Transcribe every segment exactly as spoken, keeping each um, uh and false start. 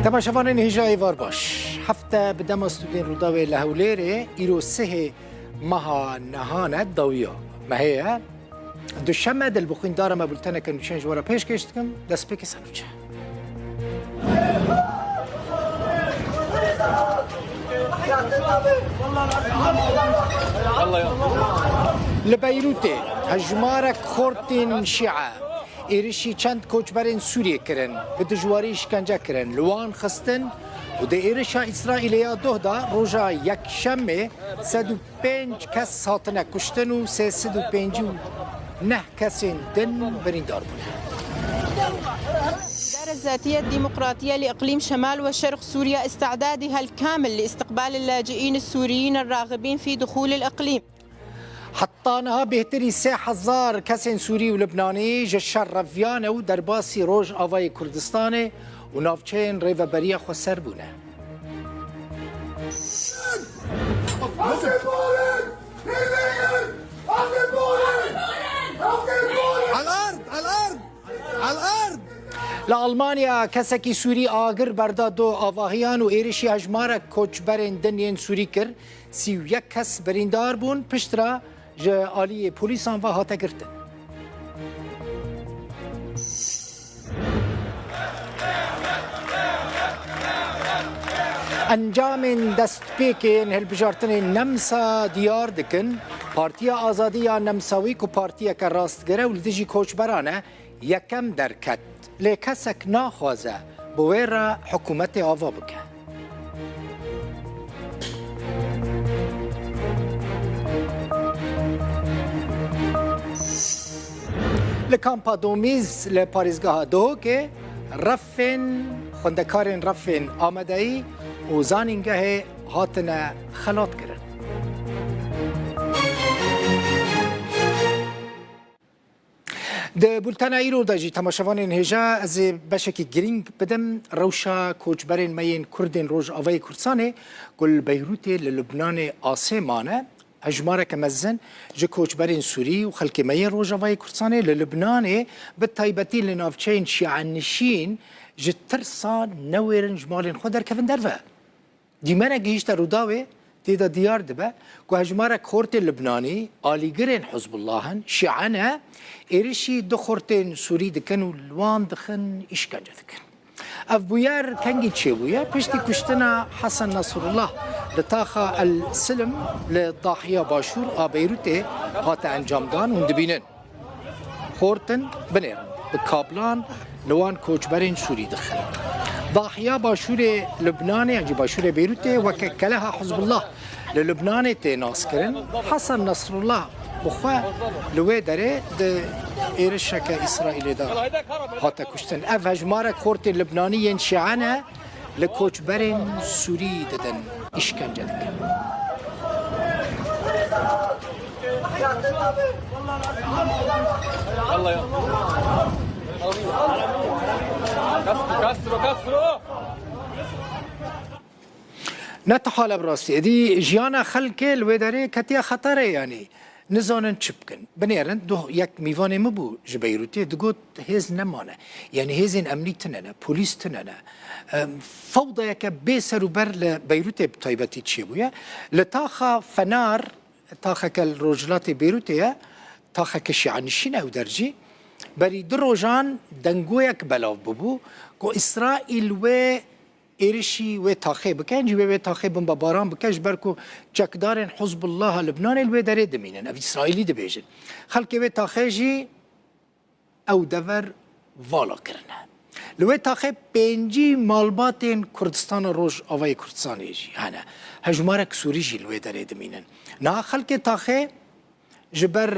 Temaşevanên hêja êvar baş. Hefte bi dema stûdên Rûdawê li Hewlêrê, îro sihê meha nihan e, dawiya mehê ye. Duşeme, di li bi xwîndara me bulteneke nûçeyên ji we re pêşkêş dikim. Destpêkê ser nûçe. Li Beyrûtê hejmarek xortên Şîe êrişî çend koçberên Sûriyê kirin, bi dijwarî îşkence kirin, li wan xistin û di êrişa Îsraîlê ya doh de roja Yekşemê sed û pênc kes hatine kuştin û sê sed û pêncî û neh kesên din birîndar bûne. الإدارة الذاتية الديمقراطية لإقليم شمال وشرق سوريا استعدادها الكامل لاستقبال اللاجئين السوريين الراغبين في دخول الإقليم. Heta niha bêhtirî sê hezar kesên Sûrî û Libnanî ji şer reviyane û derbasî Rojavayê Kurdistanê û navçeyên rêveberiya xweser bûne. Li Almanya kesekî Sûrî agir berda du avahiyan û êrişî hejmarek koçberên din yên Sûrî kir. Sî û yek kes birîndar bûn, piştre ji aliyê polîsan ve hate girtin. Encamên destpêkê yên hilbijartinê Nemsa diyar dikin, Partiya Azadî ya Nemsawî ku partiyeke rastgire û li dijî koçberan e, yekem derket. Lê kesek naxwaze bi wê re hikûmetê ava bike. Li kampa Domîz li parêzgeha Duhokê refên, xwendekarên refên amadeyî û zanîngehê hatine xelatkirin. Di bultena îro de jî, temaşevanên hêja, ez ê beşekî girîng bidim. Rewşa koçberên me yên Kurd ên Rojavayê Kurdistanê ku li Beyrûtê li Lubnanê asê mane, hejmareke mezin ji koçberên Sûrî û xelkê me yên Rojavayê Kurdistanê li Lubnanê, bi taybetî li navçeyên şîenişîn, ji tirsa newêrin ji malên xwe derkevin derve. Dîmene gihîşte Rûdawê, tê de diyar dibe ku hejmarek xortê Libnanî, alîgirên Hizbullah in, şîe ne, êrişî du xortên Sûrî dikin û li wan dixin, îşkence dikin. Ev bûyer kengî çêbûye? Piştî kuştina Hesen Nesrullah li taxa El Silim li Dahiya Başûr a Beyrûtê hate encamdan, hûn dibînin. Xort in, binêrin, bi kablan li wan koçberên Sûrî dixin. Dahiya başûrê Lubnanê yan jî başûrê Beyrûtê weke keleha Hizbullah li Lubnanê tê naskirin. Hesen Nesrullah bi xwe li wê derê di êrişeke Îsraîlê de hate kuştin. Ev hejmarek xortên Lubnanî yên şîe ne, li koçberên Sûrî didin, îşkence dikin. Ne tu hale bi rastî. Êdî jiyana xelkê li wê derê ketiye xeterê, yanî nizanin çi bikin. Binêrin, duh yek mîvanê min bû ji Beyrûtê, digot hêz nemane. Yanî hêzên emnî tune ne, polîs tune ne. Em, fewdayeke bê ser û ber li Beyrûtê bi taybetî çêbûye. Li taxa Fenar, taxeke li rojhilatê Beyrûtê ye, taxeke şîenişîn e ew der jî. Berî du rojan dengoyek belav bûbû ku Îsraîl wê êrişî wê taxê bike, yan jî wê wê taxê bombebaran bike, ji ber ku çekdarên Hizbullah a Libnanê li wê derê dimînin. Ev Îsraîlî dibêjin. Xelkê wê taxê jî ew dever vala kirine. Li wê taxê pêncî malbatên Kurdistana Rojavayê Kurdistanê jî hene. Hejmarek Sûrî jî li wê derê dimînin. Niha xelkê taxê ji ber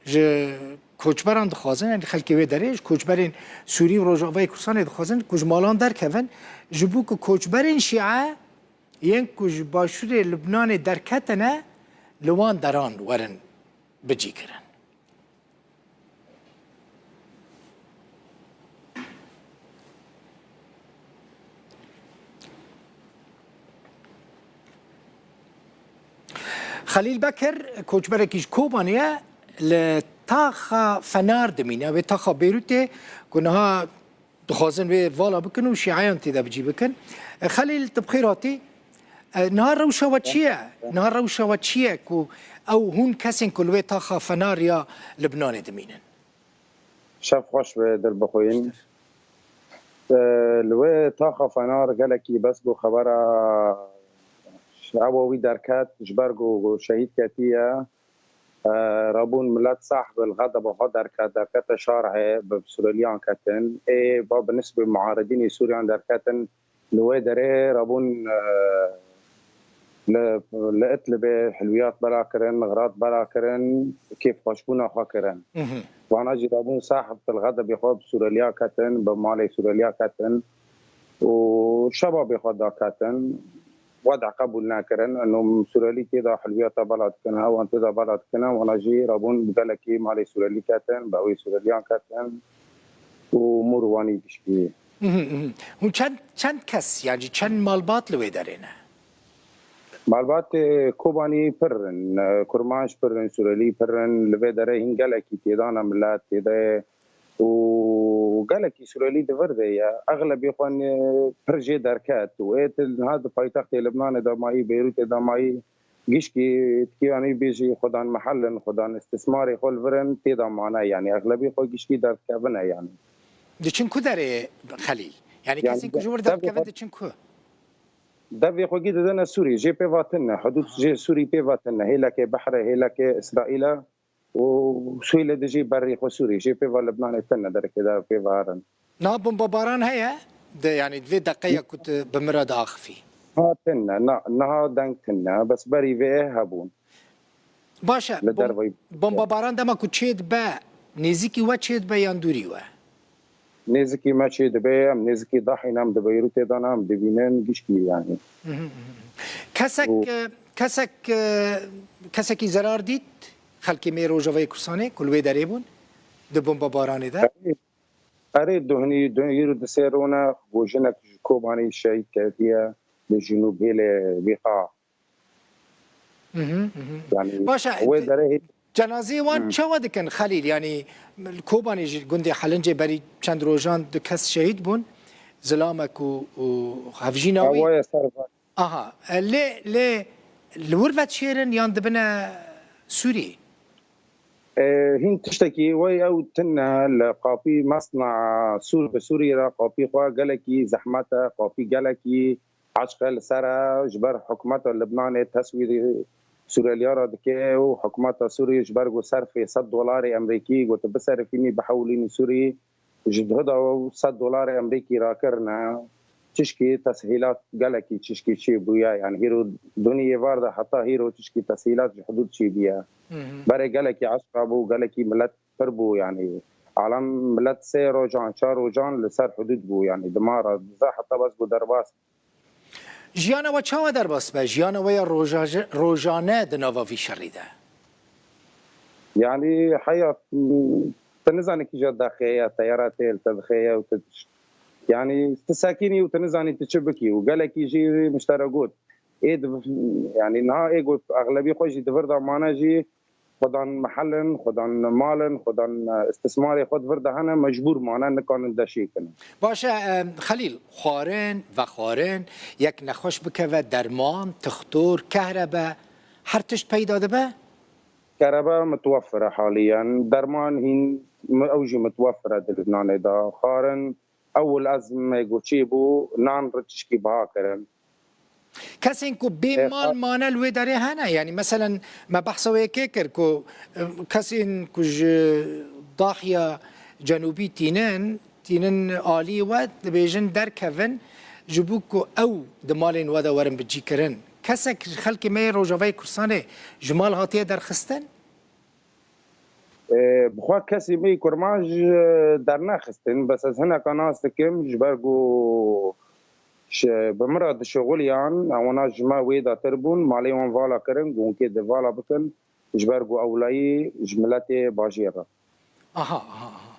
ji koçberan dixwazin, yanî xelkê wê derê, ji koçberên Sûrî û Rojavayê Kurdistanê dixwazin ku ji malan derkevin, ji bo ku koçberên şîe yên ku ji başûrê Lubnanê derketine, li wan deran werin bicîkirin. Xelîl Bekir, koçberekî ji Kobanê ye, li taxa Fenar dimîne, wê taxa Beyrûtê ku niha Dixwazin wê vala bikin û şîeyan tê de bi cî bikin. E, Xelîl, tu bi xêr hatî. E, niha rewşa we çi ye? Niha rewşa we çi ye ku ew hûn kesên ku li wê taxa Fenar ya Libnanê dimînin? Şev xweş be, dilbixwîn. E, li wê taxa Fenar gelekî bes bû xebera ewa wî derket, ji ber ku şehîd ketiye. E, rabûn milet sahb li xedeba xwe derket, derkete şarê, bi Sureliyan ketin. Ê ba bi nisbê muaridînê Sûriyan derketin, li wê derê rabûn, e, li, li Idlibê hilwiyat bela kirin, xirat bela kirin, kêfxweşbûna xwe kirin. Mhm. Vana jî rabûn sahb li xedebê xwe bi Sureliya ketin, bi malê Sureliya ketin û şebabê xwe daketin. Weda qebûl nekirin. Eno Surelî tê de hilwiyata bela dikin, ewan tê de bela dikin, wana jî rabûn bi gelekî malê Surelî ketin, bi ewê Sureliyan ketin û mûr wanî gişkî. Mhm, mhm. Hûn çend, çend kes, yan jî çend malbat li wê derê ne? Malbatê Kobanî pir in, e, Kurmanc pir in, Surelî pir in, li vê derê hîn gelekî tê de ne milet, tê de û gelekî Surelî di vir de ye. Exlebî xwe ne pir jê derket û ê tu niha di paytextê Libnanê de mayî, Beyrûtê de mayî, gişkî dikî yanî bêjî xwedan mehel in, xwedan istismarê xwe li vir in, tê de mane yanî. Exlebî xwe gişkî derdikevine yanî. Diçin ku derê Xelîl? Yanî Yanî kesên ku ji wir de-, devê derdikevin xwe diçin ku? Devê xwe gî didine Sûrî, jê pê ve tune, hudûd jê Sûrî pê ve tune. Hêlekê behre, hêlekê Îsraîl e. û Sûrî li dijî berî xwe Sûrî jê pê ve Libnanê tune derekê de pê ve herin. Niha bombebaran heye? De, yanî, di vê deqeya ku tu bi min re diaxifî? Niha tune, na-, niha deng tune, bes berî vê hebûn. Baş e, Li bom-, derveyî bombebaran dema ku çê dibe, nêzîkî we çê dibe yan dûrî we? Nêzikî me çê dibe, em nêzikî dehî ne, em di Beyrûtê de ne, em dibînin gişkî yanî. Mhm, mhm. Kesek, Û e, kesek, e, kesekî zerar dît xelkê me Rojavayê Kurdistanê ku li wê derê bûn di bombebaranê de? Erê, erê, duhnî, duhnî îro di sê rone ku jinek ji Kobanê şehîd ketiye li Jinûb hêlê Bîqa. Mhm, mhm. Yanî Baş e, wê derê hê- cenazeyê wan Hı. çawa dikin Xelîl? Yanî li Kobanê ji gundê Helincê berî çend rojan du kes şehîd bûn. Zilamek û, û hevjîna wî. Ewa ye ser van. Aha. E, lê, lê li wir vedişêrin yan dibine Sûrî? E, hîn tiştekî wey ew tune li qapî mesna Sûr bi Sûrî re qapî xwe gelekî zehmet e, qapî gelekî Eşqe li ser e, ji ber hikûmeta Libnanê teswîrê Sûreliya re dike û hikûmeta Sûrî ji ber ku serfê sed dolarê Emerîkî got biserifînî bihewilînî Sûrî, ji duhida sed dolarê Emerîkî rakirine, çişkî teshîlat gelekî çişkî çêbûye, yanî hîro duniyê var de heta hîro çişkî teshîlat ji hidûd çêbûye. Hı hı. Berê gelekî eşqa bû, gelekî milet pir bû, yanî alem milet sê rojan, çar rojan li ser hidûd bû, yanî di mara dize heta bes bû derbas. Jiyana we çawa derbas be? Jiyana we ya roja-, rojane di nava vî şerî de? Yanî heya, tu nizanî kîja daxê ye, teyara tê li te dixê ye û tu, yanî tu sekînî û tu nizanî tu çi bikî û gelekî jî miştera got. Ê di, yanî niha ê got exlebî xwe jî di vir de mane jî Xwedan mehel in, xwedan mal in, xwedan, e, istismarê xwe di vir de hene, mecbûr mane, nikanin deşê kin. Baş e, e, Xelîl, xwarin, vexwarin, yek nexweş bikeve, derman, tixtor, kehrebe, her tişt peyda dibe? Kerebe mitwefir e haliyen, derman hîn mi-, ew jî mitwefir e di Libnanê de. Xwarin, ewil ez me got çêbû, nan re tişkî biha kirin. Kesên ku bê Ê, mal xa- mane li wê derê hene, yanî meselen me behsa wê yekê kir ku, e, kesên ku ji dahiya cenûbî tînin, tînin aliyê we dibêjin derkevin, ji bo ku ew di malên we de werin bicîkirin. Kesek ji xelkê me yê Rojavayê Kurdistanê ji mal hatiye derxistin? Ê, bi xwe kesî me yî kurmanc, e, dernexistin, bes ez hineka nas dikim, ji ber ku şi-, bi min re dişixuliyan, ewna ji me wê de tir bûn, malê wan vala kirin, ku hûn kê di vala bikin, ji ber ku ewlayî ji miletê bajêr re. Aha, aha, aha.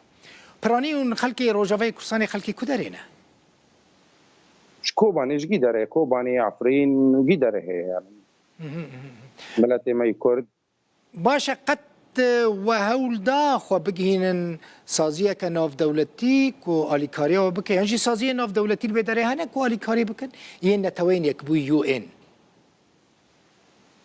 Piranî hûn xelkê Rojavayê Kurdistanê xelkê ku derê ne? Ji Kobanê, ji gî derê, Kobanê, Efrîn, gî derê heye yani. Mhm, mhm, mhm. Miletê me yî Kurd. Baş e, qet We hewl da xwe bigihînin saziyeke navdewletî ku alîkariya we bike, yan jî saziyên navdewletî li vê derê hene ku alîkarî bikin, yên Neteweyên Yekbûyî, U N?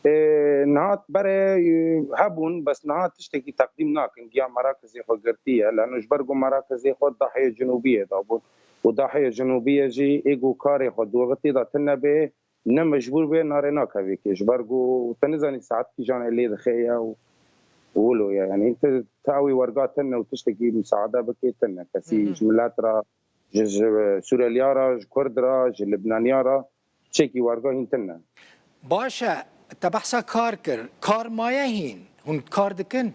Ê, niha berê, ê, hebûn, bes niha tiştekî teqdîm nakin. Giya merakizê xwe girtiye. Lano ji ber ku merakizê xwe dahiyê cinûbiyê dabûn. Û dahiyê cinûbiyê jî ê ku karê xwe dûrxitî da tine bê, ne mecbûr bê, narê nakevê kê. Ji ber ku te nizanî saet kîjan e lê dixe ye û, û wilo ye. Yanî te, te ew ê werga tine û tiştekî misaade bikê tine. Kesî Hı hı. ji milet re, ji, ji Sûreliya re, ji Kurd re, ji Libnaniya re çekî werga hîn tine. Baş e, te behsa kar kir. Kar maye hîn. Hûn kar dikin?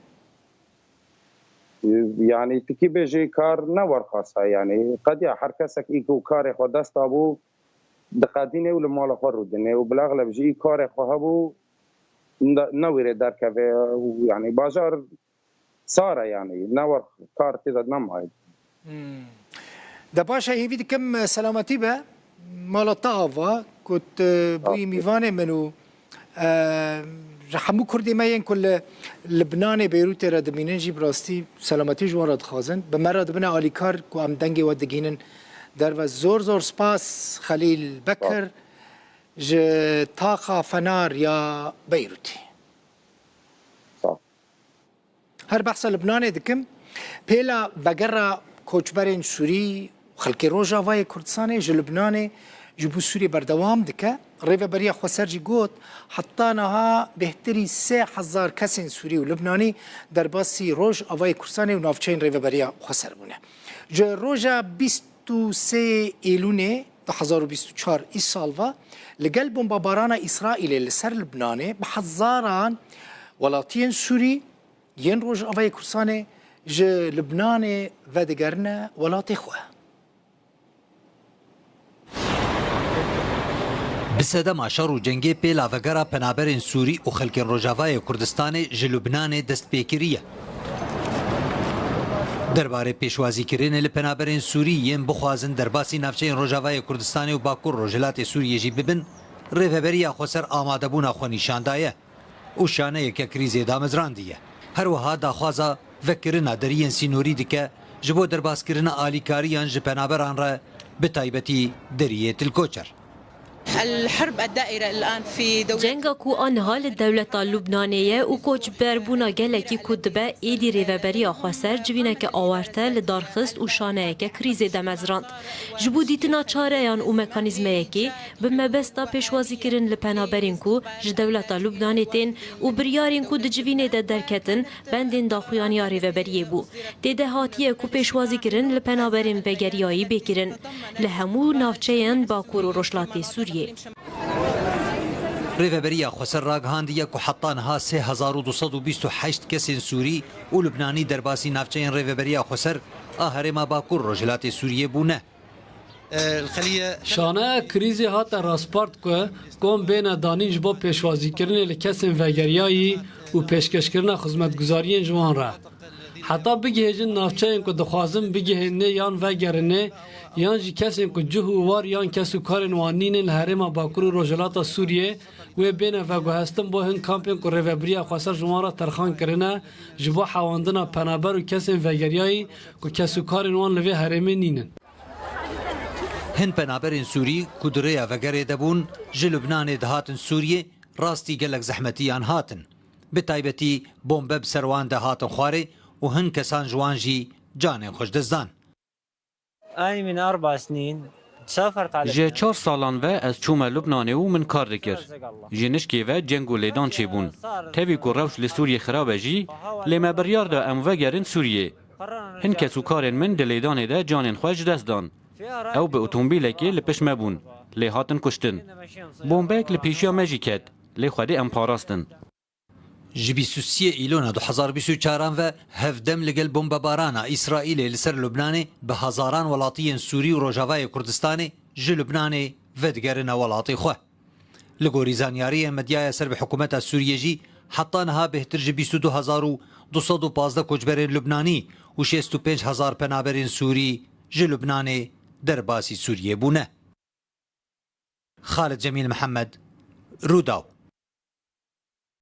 Yanî tikî bêjî kar ne werxasa yanî. Qediya her kesek î ku karê xwe dest dabû, diqedînê û li mala xwe rûdinê û bilaxleb jî î karê xwe hebû, ne, newêrê derkeve û yanî bajar sar e yanî. Ne werx kar tê de nemaye. Hmm. De baş e, hêvî dikim selametî be. Mala te ava ku tu bûyî mîvanê min û, e, ji hemû Kurdê me yên ku li Libnanê, Beyrûtê re dimînin jî bi rastî selametî ji wan re dixwazin. Bi me re dibine alîkar ku em dengê we digihînin derve. Zor zor spas Xelîl Bekir ji taxa Fenar ya Beyrûtê. Sağ ol. Her behsa Libnanê dikim. Pêla vegera koçberên Sûrî, xelkê Rojavayê Kurdistanê ji Libnanê ji bo Sûriyê berdewam dike. Rêveberiya Xweser jî got, heta niha bêhtirî sê hezar kesên Sûrî û Libnanî derbasî Rojavayê Kurdistanê û navçeyên Rêveberiya Xweser bûne. Ji roja bîst û sê Êlûnê du hezar û bîst û çar îsal ve, li gel bombabarana Îsraîlê li ser Libnanê, bi hezaran welatiyên Sûrî yên Rojavayê Kurdistanê ji Libnanê vedigerine welatê xwe. Bi sedema şer û cengê pêla vegera penaberên Sûrî û xelkên Rojavayê Kurdistanê ji Lubnanê dest pê kiriye. Derbarê pêşwazîkirinê li penaberên Sûrî yên bixwazin derbasî navçeyên Rojavayê Kurdistanê û Bakur Rojhilatê Sûriyê jî bibin, Rêveberiya Xweser amadebûna xwe nîşan daye û şaneyeke krîzê damezrandiye. Her wiha daxwaza vekirina deriyên sînorî dike ji bo derbaskirina alîkariyan ji penaberan re, bi taybetî deriyê Til Koçer. الحرب الدائرة الآن في دولة Cenga ku aniha li dewleta Lubnanê ye û koçberbûna gelekî ku dibe, êdî Rêveberiya Xweser civîneke awarte li dar xist û şaneyeke krîzê demezrand. Ji bo dîtina çareyan û mekanîzmeyekê, bi mebesta pêşwazîkirin li penaberên ku ji dewleta Lubnanê tên û biryarên ku di civînê de derketin, bendên daxuyaniya Rêveberiyê bû. Tê de hatiye ku pêşwazîkirin li penaberên vegeriyayî bê kirin li hemû navçeyên Bakur û Rojhilatê Sûriyê. Rêveberiya Xweser ragihandiye ku heta niha sê hezar û du sed û bîst û heşt kesên Sûrî û Lubnanî derbasî navçeyên Rêveberiya Xweser a Herêma Bakur Rojhilatê Sûriyê bûne. Şaneya krîzê hate raspart ku kom bêne danîn ji bo pêşwazîkirinê li kesên vegeriyayî û pêşkêşkirina xizmetguzariyên ji wan re. Heta bigihêjin navçeyên ku dixwazin bigihênê yan vegerinê, yan jî kesên ku cih û war yan kes û karên wan nînin li herêma Bakur û Rojhilata Sûriyê, wê bêne veguhestin bo hin kampên ku Rêvebiriya Xweser ji wan re terxan kirine, ji bo hewandina penaber û kesên vegeriyayî ku kes û karên wan li vê herêmê nînin. Hin penaberên Sûrî ku di rêya vegerê de bûn, ji Lubnanê dihatin Sûriyê, rastî gelek zehmetiyan hatin. Bi taybetî bombe bi ser wan de hatin xwarê û hin kesan ji wan jî canên xwe ji dest dan. أنا من أربع سنين سافرت على Ji لبنان. Çar salan ve ez çûme Lubnanê û min kar dikir. Ji nişkê ve ceng û lêdan çêbûn. Tevî ku rewş li Sûriyê xirab e jî, lê me biryar da em vegerin Sûriyê. Hin kes û karên min di lêdanê de canên xwe ji dest dan. Ew bi otomobîlekê li pişt me bûn, lê hatin kuştin. Bombeyek li pêşiya me jî ket, lê Xwedê em parastin. Ji bîst û sê Îlona du hezar bîst û çaran ve hevdem li gel bombebarana Îsraîlê li ser Lubnanê bi hezaran welatiyên Sûrî û Rojavayê Kurdistanê ji Lubnanê vedigerine welatê xwe. Li gorî zanyariyên medyaya ser bi hikûmeta Sûriyê jî heta niha bêhtir ji bîst û du hezar û du sed û pazdeh koçberên Lubnanî û şêst û pênc hezar penaberên Sûrî ji Lubnanê derbasî Sûriyê bûne. Xalid Cemîl Mihemed, Rûdaw.